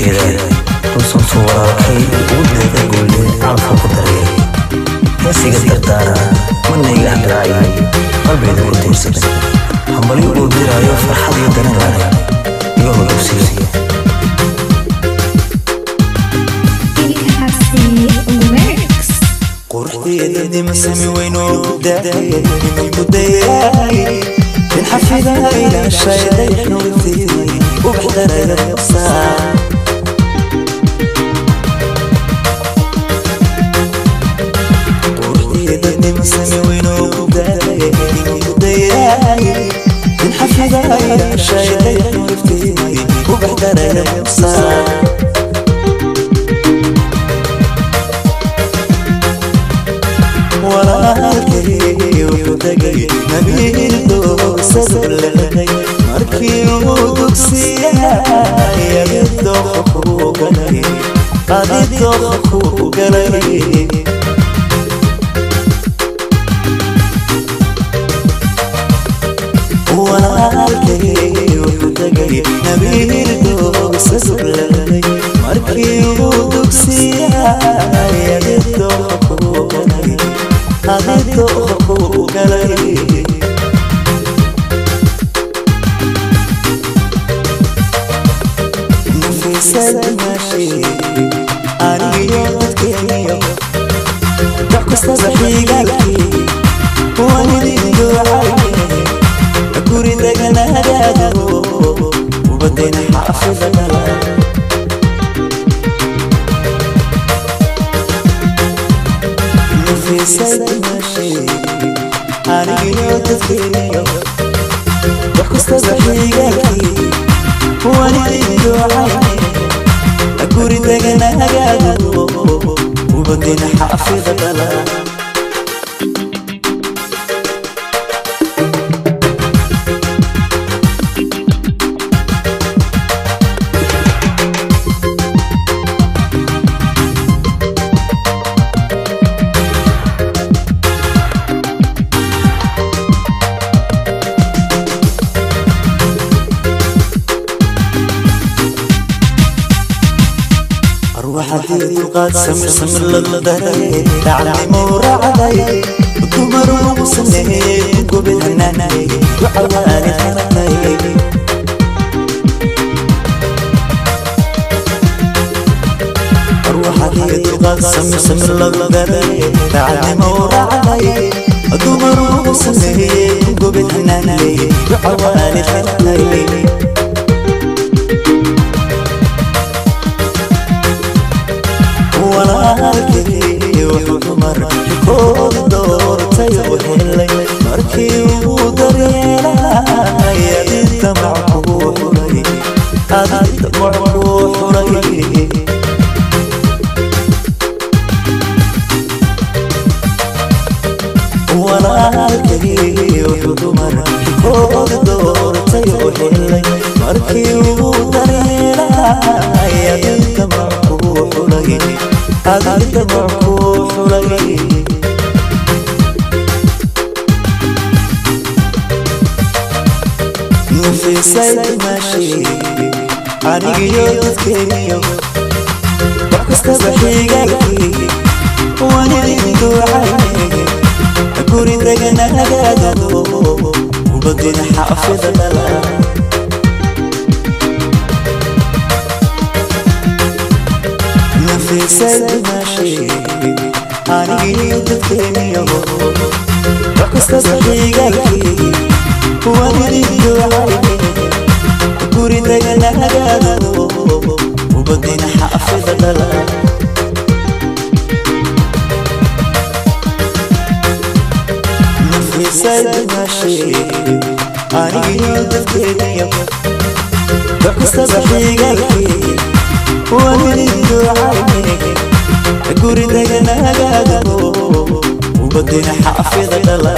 Jeedaa dulsantuu walaalkay ugu deeqa guulle calafka ku dareeray heesiga dardaara mana iga hadraayo qalbayda ku tiirsaday hambalyo uu diraayo farxad iyo dareen leh iga hor. Quruxdeedadima sami weyno ku dayay in xafidayna shayday nuurtii ubax daraysa. Quruxdeedadima sami weyno ku dayay in xafidayna shayday nuurtii ubax daraysa. Walaalkay wuxuu tagay nabiil doogsadu markii uu dugsiyay adidooqa kuu galay, adidooqa kuu galay. Walaalkay wuxuu tagay nabiil doogsadu markii uu dugsiyay adidooqa kuu galay, adidooqa kuu galay. Nafisad maashi anigiyo dadkeeniyo doc kastaba xigaalkii waan idin ducayne guri deganagaado ubadayna xaafida dhala. Nafisad maashi anigiyo dadkeeniyo doc kastaba xigaalkii waan idin ducayne guri deganagaado ubadayna xaafida dhala. Arwaxadii dulqaad samir samir la daray dacnimo raacday dumar ugu sameeyey gobid hanaanay ducawaanid hanatay. Arwaxadii dulqaad samir samir la daray dacnimo raacday dumar ugu sameeyey gobid hanaanay ducawaanid hanatay. Walaalkay wuxuu dumar xilkooda doortay oo helay markii uu daryeelay adi damac kuu xulay, adi damac kuu xulay. Walaalkay wuxuu dumar xilkooda doortay oo helay markii uu daryeelay adi damac kuu xulay, adi damac kuu xulay. Nafisay maashi anigiyo dadkeeniyo wax kastaba xigaalkii waan idin ducayne guri deganagaado ubadina xaafida dhala. Nafisay maashi anigiyo dadkeeniyo wax kastaba xigaalkii waan idin ducayne guri deganagaado ubadina xaafida dhala. Nafisay maashi anigiyo dadkeeniyo wax kastaba xigaalkii waan idin ducayne guri deganagaado ubadina xaafida dhala.